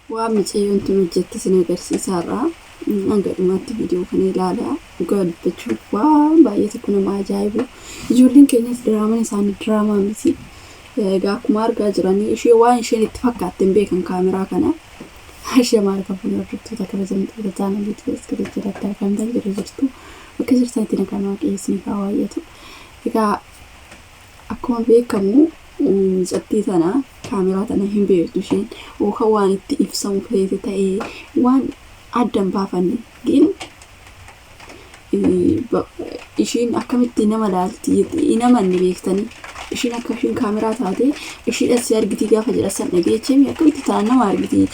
Waan micayyoon tun hojjette isin agarsiisa har'a. Hanga dhumaatti viidiyoo kana ilaalaa. Dhugaa dubbachuuf waan baay'ee tokko nama ajaa'ibu. Ijoolleen keenyas diraamaan isaanii diraamaa miti. Egaa akkuma argaa jiranii ishee waan isheen itti fakkaatte hin beekan kaameraa kana. Ashama harka fuunee hordoftoota kabajamtoota chaanalii Tiyoos jalatti argamtan jiru jirtu. Bakka jirtanitti nagaan waaqayyo isiniif haa baay'atu. Egaa Akkuma beekamu mucattii tana kaameraa tana hin beektu isheen yookaan waan itti ibsamu feete ta'ee waan adda hin baafanne gin ishiin akkamitti nama laalti hin amanne beektanii ishiin akka ishiin kaameraa taate ishiidhaan si argitii gaafa jedhan san dhageechee akkamitti tana nama argitii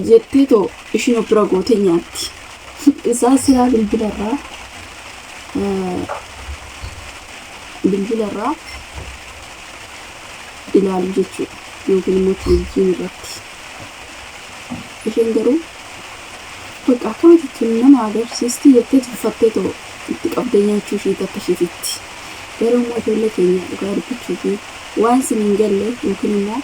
jettee too ishiin of bira gootee nyaatti. Isaa silaa bilbilarraa bilbilarraa ilaalu jechuudha yookiin immoo televizyiinii irratti. Isheen garuu bakka akkamitti tun nama agarsiisti jettee tuffattee too itti qabdee nyaachuu isheeti akka isheetitti. Garuu immoo ijoollee keenya dhugaa dubbachuu fi waan isin hin galle yookiin immoo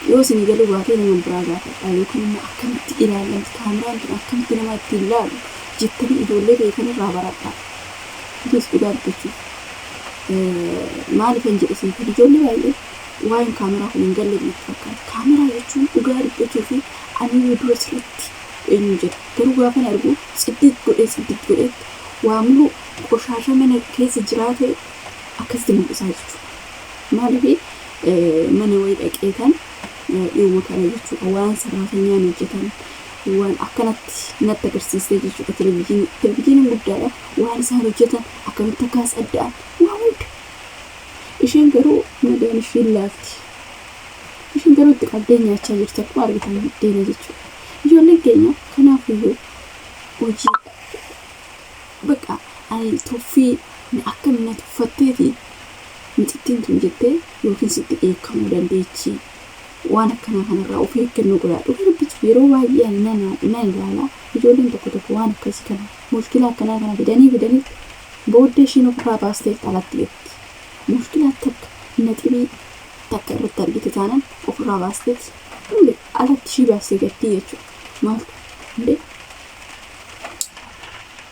yoo isinii galuu baate nama biraa gaafadhaa yookiin immoo akkamitti ilaalamti kaameraan tun akkamitti nama ittiin ilaalu jettanii ijoollee beekan irraa baradhaa. Kunis dhugaa dubbachuuf maaliifan jedhe seetan ijoollee baay'ee waa'een kaameraa kun hin galle natti fakkaata. Kaameraa jechuun dhugaa dubbachuu fi ani yoo dura sirriitti eenyu jedha garuu gaafan argu tsiddit godhee tsiddit godhee waa mulu qoshaasha mana keessa jiraate akkasitti mul'isaa jechuudha. Maaliif mana wayii dhaqeetan dhiyuma kana jechuudha waan sarraatanyaan hojjetan waan akkanatti natti agarsiistee jechuudha televizyiinii televizyiiniin guddaadha waan isaan hojjetan akkamitti akka as adda'an waan hunda isheen garuu madaan ishiin laafti isheen garuu itti qabdee nyaachaa jirti akkuma argitan buddeena jechuudha ijoolleen keenya kanaafiyyuu hojii Baqa ani tuffii akkam na tuffatteeti micittiin tun jettee yookiin sitti dheekkamuu dandeechi. Waan akkanaa kanarraa of eeggannoo godhaa. Dhugaa dubbachuuf yeroo baay'ee ani nan nan ilaala ijoolleen tokko tokko waan akkasii kana mushkilaa akkanaa kana fidanii fidanii booddee ishiin ofirraa baastee alatti jetti. Mushkilaa takka naxibii takka irratti argite taanaan ofirraa baasteeti alatti ishii baastee gattii jechuudha. Maaltu hundee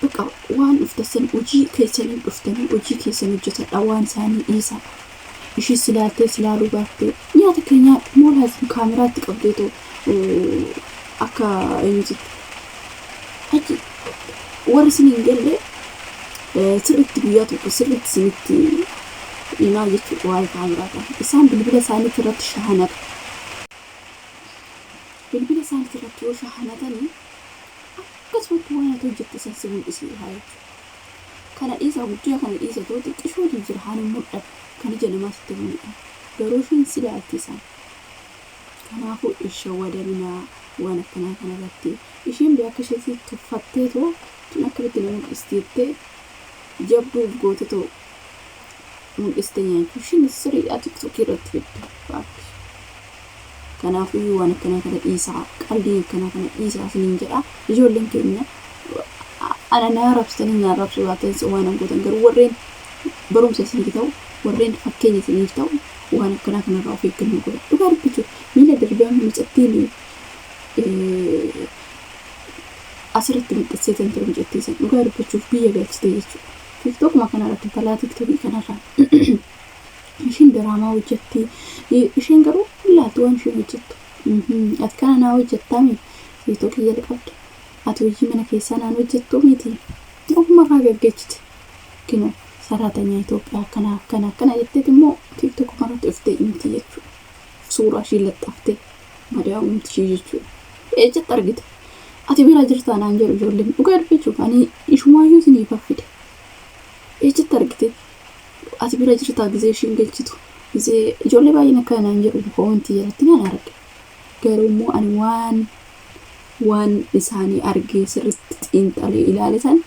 Bakka waan dhuftan hojii keessanii dhuftanii hojii keessan hojjetadha waan isaanii dhiisaa. Ishii silaaltee silaaluu baattee nyaata kee nyaadhu moo laazim kaameraatti qabdeetoo akka eenyutti achi warri isin hin galle sirriitti guyyaa tokko sirriitti isinitti himaa jechuudha waa'ee kaameraa kana. Isaan bilbila isaaniitti irratti shahanatu. Bilbila isaaniitti irratti yoo shahanatanii akkasumatti waan ati hojjette san si mul'isee haa jechuudha. Kana dhiisaa guddaa kana dhiisa too xiqqishootu jira haan hin mul'atu kan ija namaa sitti mul'atu. Garuu isheen si ilaalti isaan. Kanaafuu hin shawwadaminaa waan akkanaa kanarratti. Isheen bee akka ishee si tuffattee too tun akkamitti na mul'isti jettee jabduuf goote too mul'iste nyaachuu isheen sirriidhaa tiktokii irratti fidde. Baakki. Kanaafuyyuu waan akkanaa kana dhiisaa, qaldiin akkanaa kana dhiisaa isiniin jedha. Ijoolleen keenya ana na arrabsitanii na arrabsuu baatanis waan an gootan garuu warreen barumsa isiniif ta'u, warreen fakkeenya isiniif ta'u waan akkanaa kanarraa of eeggannoo godha. Dhugaa dubbachuuf miila darbee amma mucattiin asirratti maxxansee tan ture mucattii san dhugaa dubbachuuf biyya galchite jechuudha. Tiktokuma kanarratti balaa tiktokii kanarraa. Ishiin diraamaa hojjetti. Isheen garuu hin laaltu waan isheen hojjettu. Ati kana naa hojjettaami tiktokii jalqabde. Ati hojii mana keessaa naan hojjettuu miti. Ofuma irraa gaggeechite. Kinoo saraatanyaa Itoophiyaa akkana akkana akkana jetteeti immoo tiktokuma irratti dhuftee himti jechuudha. Suuraa ishii laxxaftee madaa'umti ishii jechuudha. Eessatti argite? Ati bira jirtaa naan jedhu ijoolleen dhugaa dubbachuuf ani ishumaayyuu isiniif fide. Eessatti argite? Ati bira jirtaa gizee ishiin galchitu gizee ijoollee baay'een akkana naan jedhu koomentii jalatti nan arge. Garuu immoo ani waan waan isaanii argee sirriitti xiinxalee ilaale san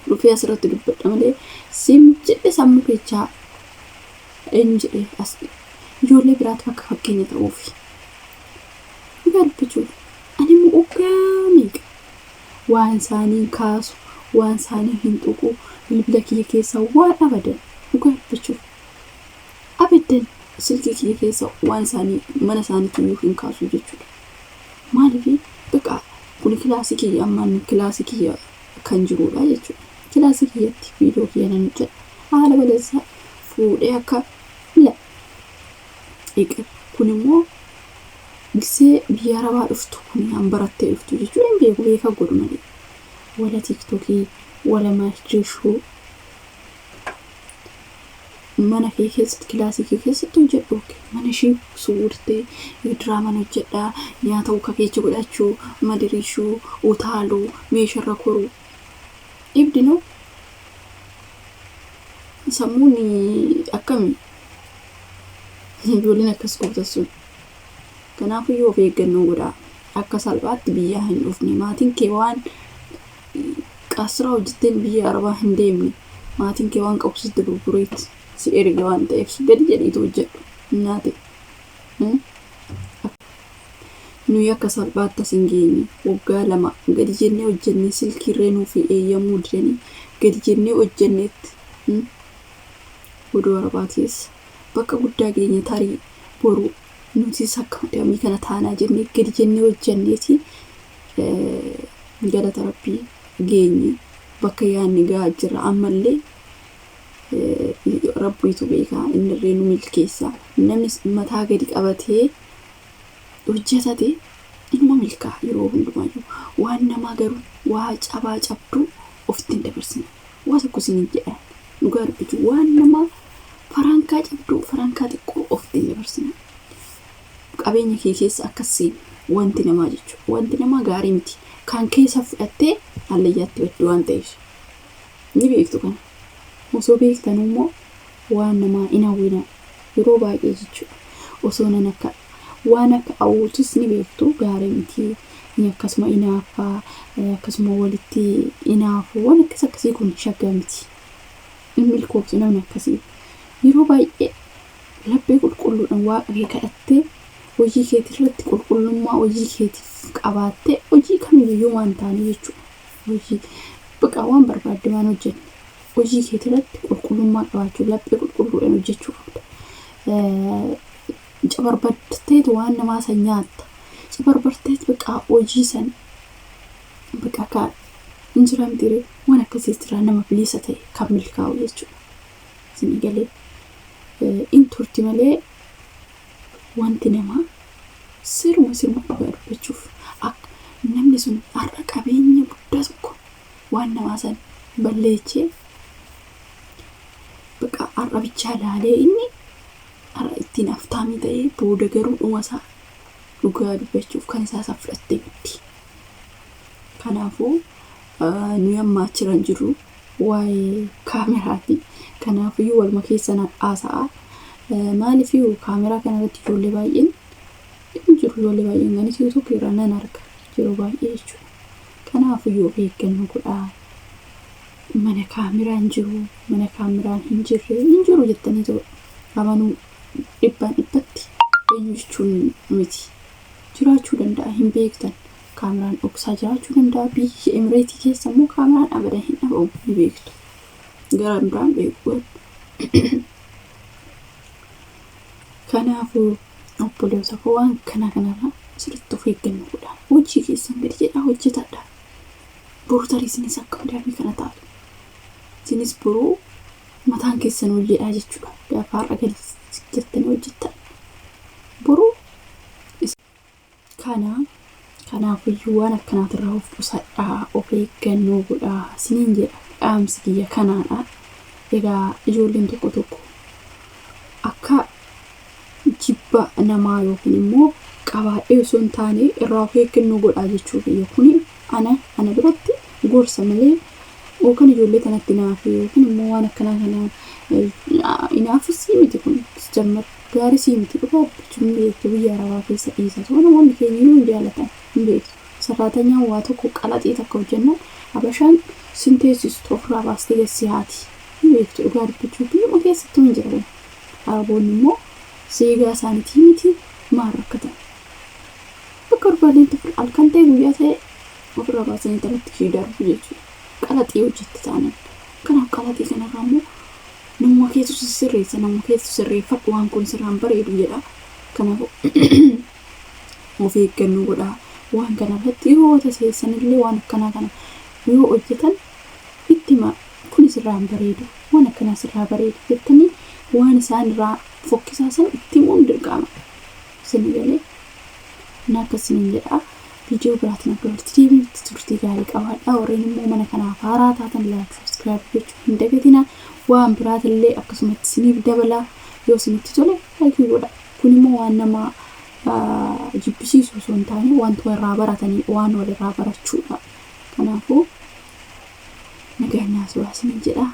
dhufee asirratti dubbadha malee sim jedhe sammuu keechaa eenyu jedhe as ijoollee biraatiif akka fakkeenya ta'uufi. Dhugaa dubbachuuf ani immoo oggaa meeqa waan isaanii hin kaasu, waan isaanii hin tuqu, bilbila kiyya keessaa waan abadan dhugaa dubbachuuf abadan. Silkii kiyya keessa waan isaanii mana isaaniitti iyyuu hin kaasu jechuudha. Maaliif bakka kun kilaasii kiyya ammaan kilaasii kiyya kan jirudha jechuudha. Kilaasii kiyyatti viidiyoo kiyya nan hojjedha. Haala baleessaa fuudhee akka la eeqe kun immoo gisee biyya arabaa dhuftu kun an barattee dhuftu jechuudha hin beeku beeka godhu malee. Wala tiktokii wala maashishuu mana kee keessatti kilaasii kee keessatti hojjedhu mana ishii suurtee diraaman hojjedhaa nyaata uka keessa godhachuu madirishuu utaaluu meesharra koruu ibdinoo sammuun akkami ijoolleen akkas goota sun. Kanaafiyyuu of eeggannoo godhaa. Akka salphaatti biyyaa hin dhufne maatiin kee waan qasraa hojjetteen biyya arabaa hin deemne maatiin kee waan qabu sitti gurgureetti si erge waan ta'eef gadi jedhiitu hojjedhu nyaate. Nuyi akka salphaatti as hin geenye waggaa 2 gadi jennee hojjennee silkiirree nuuf eeyyamuu didanii gadi jennee hojjenneetti oduu arabaa keessa bakka guddaa geenye tarii boru nutis akka madamii kana taanaa jennee gadi jennee hojjenneeti galata rabbii geenye bakka yaadni gahaa jira ammallee rabbiitu beekaa innirree nu milkeessa namni mataa gadi qabatee hojjetate inuma milkaa yeroo hundumaayyuu waan namaa garuu waa cabaa cabduu ofitti hin dabarsina waa tokko isin jedhan dhugaa dubbachuu waan namaa farankaa cabduu farankaa xiqqoo ofitti hin dabarsina qabeenya kee keessa akkas seenu wanti namaa jechuudha wanti namaa gaarii miti kan keessa fudhattee hallayyaatti baddu waan ta'eef ni beektu kana osoo beektan immoo waan namaa hin hawwina yeroo baay'ee jechuudha osoo nan akka waan akka hawwutus ni beektu gaarii miti akkasuma inaaffaa akkasuma walitti inaafu waan akkas akkasii kun shaggaa miti hin milkooftu namni akkasii yeroo baay'ee laphee qulqulluudhaan waaqa kee kadhattee hojii keetii irratti qulqullummaa hojii keetiif qabaattee hojii kamiyyuu waan taane jechuudha. Hojii bakka waan barbaadde waan hojjenne hojii keetii irratti qulqullummaa qabaachuu laphee qulqulluudhaan hojjechuu qabda. Cabarbarteet waan namaa san nyaatta. Cabarbarteet bakka hojii san bakka akka hin jiramtire waan akkasii jira nama bilisa ta'e kan milkaa'u jechuudha. Isin galee in turti malee wanti namaa siruma siruma dhugaa dubbachuuf akka namni sun har'a qabeenya guddaa tokko waan namaa san balleechee bakka har'a bichaa laalee inni har'a ittiin aftaamii ta'ee booda garuu dhuma isaa dhugaa dubbachuuf kan isaa isaa fudhattee baddi. Kanaafuu nuyi amma achirra hin jirru waa'ee kaameraati. Kanaafiyyuu waluma keessa haasa'a. Maaliifuu kaameraa kanarratti ijoollee baay'een hin jiru ijoollee baay'een kanis yuutuubii irraa nan arga yeroo baay'ee jechuudha. Kanaafiyyuu of eeggannoo godhaa. Mana kaameraan jiru mana kaameraan hin jirre hin jiru jettanii amanuu dhibbaan dhibbatti eenyu jechuun miti. Jiraachuu danda'a hin beektan. Kaameraan dhoksaa jiraachuu danda'a. Biyya Emireetii keessa immoo kaameraan abadan hin dhabamu ni beektu. Gara biraan beeku. Kanaafuu obboleessa koo waan kana kanarraa sirriitti of eeggannoo godhaa. Hojii keessan gadi jedhaa hojjetadhaa. Boru tarii isinis akka madaamii kana taatu. Isinis boruu mataan keessan ol jedhaa jechuudha. Gaafa har'a gadi jettanii hojjettan. Boruu kana kanaafiyyuu waan akkanaatirraa of qusadhaa of eeggannoo godhaa isiniin jedha dhaamsi kiyya kanaadha. Egaa ijoolleen tokko tokko akka jibba namaa yookiin immoo qabaadhee osoo hin taane irraa of eeggannoo godhaa jechuu kiyya kuni ana biratti gorsa malee yookaan ijoollee kanatti naafe yookiin immoo waan akkanaa kana inaafus miti kun jammar gaarii sii miti dhugaa jechuun beektu biyya arabaa keessa dhiisa ta'u namoonni keenya iyyuu hin jaalatan hin beektu. Sarraatanyaan waa tokko qalaxii takka hojjennaan habashaan sin teessistu ofirraa baastee gassi haati hin beektu dhugaa dubbachuu biyyuma keessattuu hin jiran. Araboonni immoo seegaa isaaniitii miti maal rakkatan. Bakka barbaadeen halkan ta'e guyyaa ta'e ofirraa baasanii talatti ishee darbu jechuudha. Qalaxii hojjette taanan. Kanaaf qalaxii kanarraa immoo Namuma keetu sirreessa, namuma keetu sirreeffadhu, waan kun sirraan bareedu jedha. Kanaafuu of eeggannoo godhaa. Waan kana irratti yeroo taseessanillee waan akkanaa kana yoo hojjetan itti himaa, kun sirraan bareedu, waan akkanaa sirraa bareedu jettanii waan isaan irraa fokkisaa san itti himuun dirqama. Isin galee na akkasiniin jedha. Viidiyoo biraatiin akka walitti deebinutti turtii gaarii qabaadha. Warreen immoo mana kanaaf haaraa taatan like, subscribe gochuu hin dagatina. Waan biraatillee akkasumatti isiniif dabala. Yoo isinitti tole like godha. Kun immoo waan nama jibbisiisu osoo hin taane wanta irraa baratanii waan walirraa barachuudha. Kanaafuu nagaan naa turaa isiniin jedha.